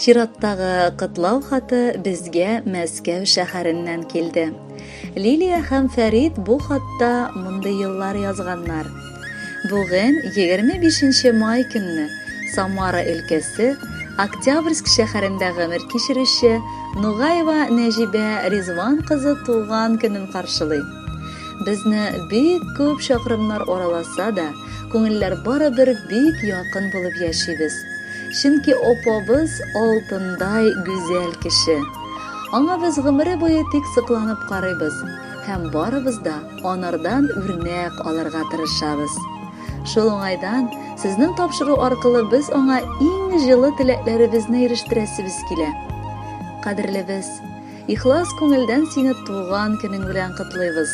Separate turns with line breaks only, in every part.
Чираттагы котлау хаты безгә Мәскәү шәһәреннән килде. Лилия һәм Фәрит бу хатта мондый еллар язганнар. Бүген 25 май көнне Самара өлкәсе Октябрьск шәһәрендә гомер кичерүче Нугаева Нәҗибә Ризван кызы туган көнен каршылый. Безне бик күп чакрымнар араласа да, күңелләр барыбер бик якын булып яшибез. Чөнки апабыз алтындай гүзәл кеше. Аңа без гомере буе тик сокланып карыйбыз һәм барыбыз да анардан үрнәк алырга тырышабыз. Шул уңайдан, сезнең тапшыру аркылы без аңа иң җылы теләкләребезне ирештерәсебез килә. Кадерлебез, Ихлас күңелдән сине туган көнең белән котлыйбыз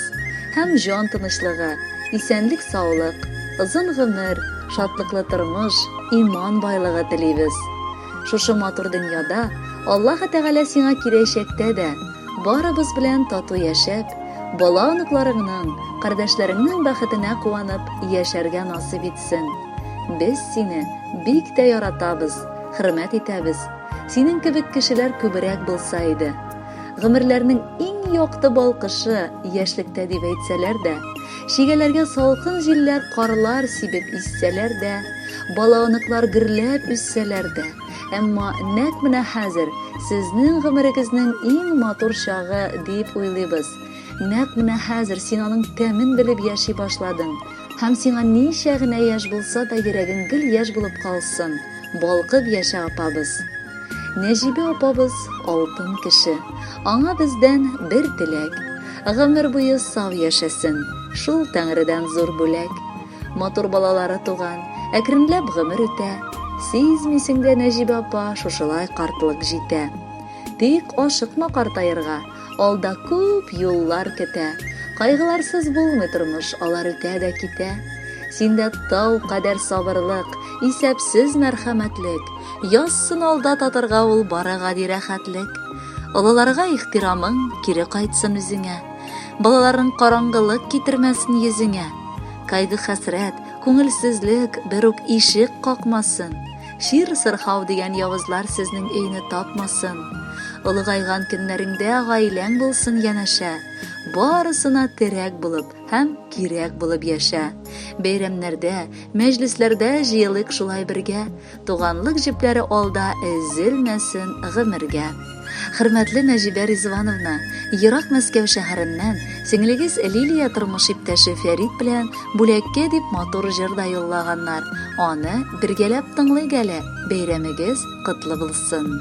һәм җан тынычлыгы, исәнлек-саулык, озын гомер, шатлыклы тормыш, иман байлыгы телибез. Шушы матур дөньяда Аллаһы Тәгалә сиңа киләчәктә дә барыбыз белән тату яшәп, бала-оныкларыңның, кардәшләреңнең бәхетенә куанып яшәргә насыйп итсен. Без сине бик тә яратабыз, хөрмәт итәбез. Синең кебек кешеләр күбрәк булса иде. Гомерләрнең иң якты балкышы яшьлектә дип әйтсәләр дә, чигәләргә салкын җилләр карлар сибеп иссәләр дә, бала-оныклар гөрләп үссәләр дә, әмма нәкъ менә хәзер сезнең гомерегезнең иң матур чагы дип уйлыйбыз. Нәкъ менә хәзер син аның тәмен белеп яши башладың. Һәм сиңа ничә генә яшь булса да йөрәгең гел яшь булып калсын. Балкып яшә, апабыз! Нәҗибә апабыз алтын кеше. Аңа бездән бер теләк. Гомер буе сау яшәсен. Шул Тәңредән зур бүләк. Матур балалары туган, әкренләп гомер үтә. Сизмисең дә, Нәҗибә апа, шушылай картлык җитә. Тик ашыкма картаерга, алда күп юллар көтә. Кайгыларсыз булмый тормыш, алар үтә дә китә. Синдә тау кадәр сабырлык, исәпсез мәрхәмәтлек. Язсын алда татарга ул бары гади рәхәтлек. Олыларга ихтирамың кире кайтсын үзеңә. Балаларың караңгылык китермәсен йөзеңә. Кайгы-хәсрәт, күңелсезлек бер үк ишек какмасын. Чир-сырхау дигән явызлар сезнең өйне тапмасын. Олыгайган көннәреңдә гаиләң булсын янәшә. Барысына терәк булып һәм кирәк булып яшә. Бәйрәмнәрдә, мәҗлесләрдә җыелыйк шулай бергә. Туганлык җепләре алда өзелмәсен гомергә. Хөрмәтле Нәҗибә Ризвановна, ерак Мәскәү шәһәреннән сеңлегез Лилия тормыш иптәше Фәрит белән бүләккә дип матур җыр да юллаганнар. Аны бергәләп тыңлыйк әле, бәйрәмегез котлы булсын!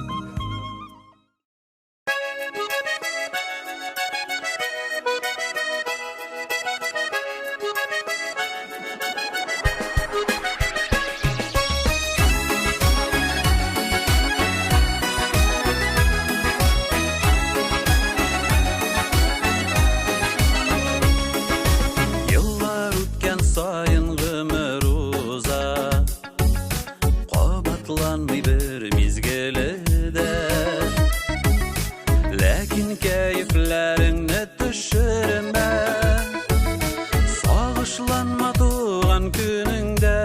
Еллар үткән саен гомер уза, Кабатланмый бер мизгеле дә. Ләкин кәефләреңне төшермә, Сагышланма туган көнеңдә.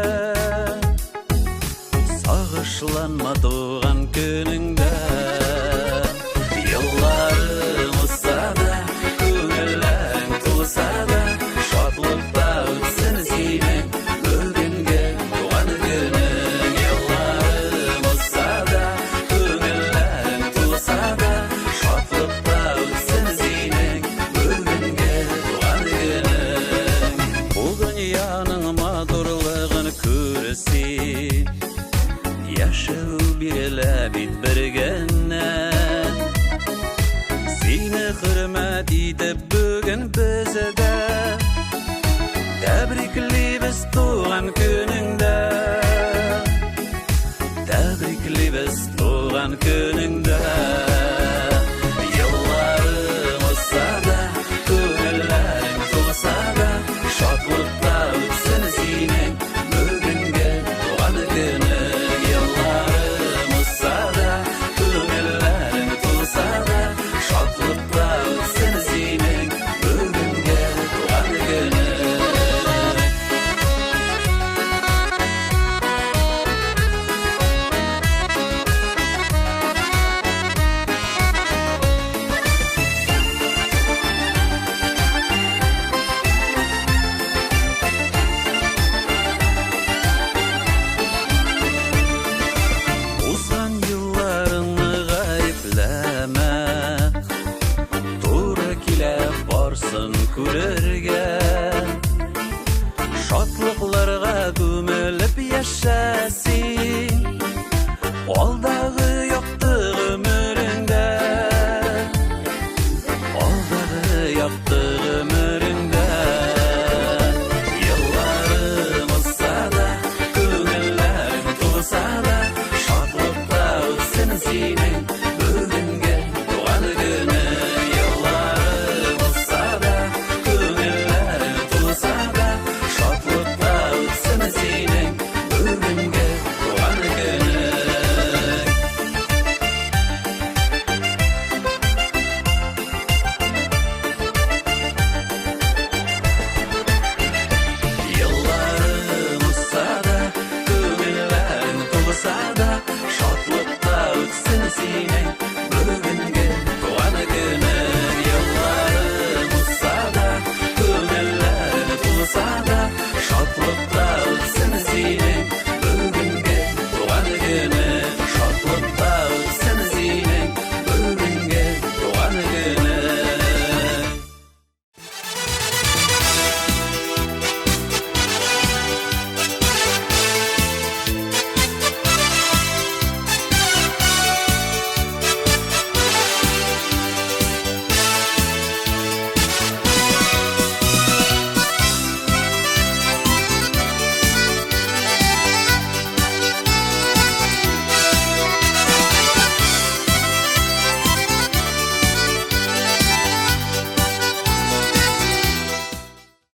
Сагышланма туган көнеңдә. Елларың узса да, күңелләрең тулса да, Шатлыкта үтсен синең бүгенге туган көнең. Елларың узса да, күңелләрең тулса да, Шатлыкта үтсен синең бүгенге туган көнең. Бу дөньяның матурлыгын күр син. Яшәү бирелә бит бер генә. Сине хөрмәт итеп бүген без дә тәбриклибез туган көнеңдә. Тәбриклибез туган көнеңдә.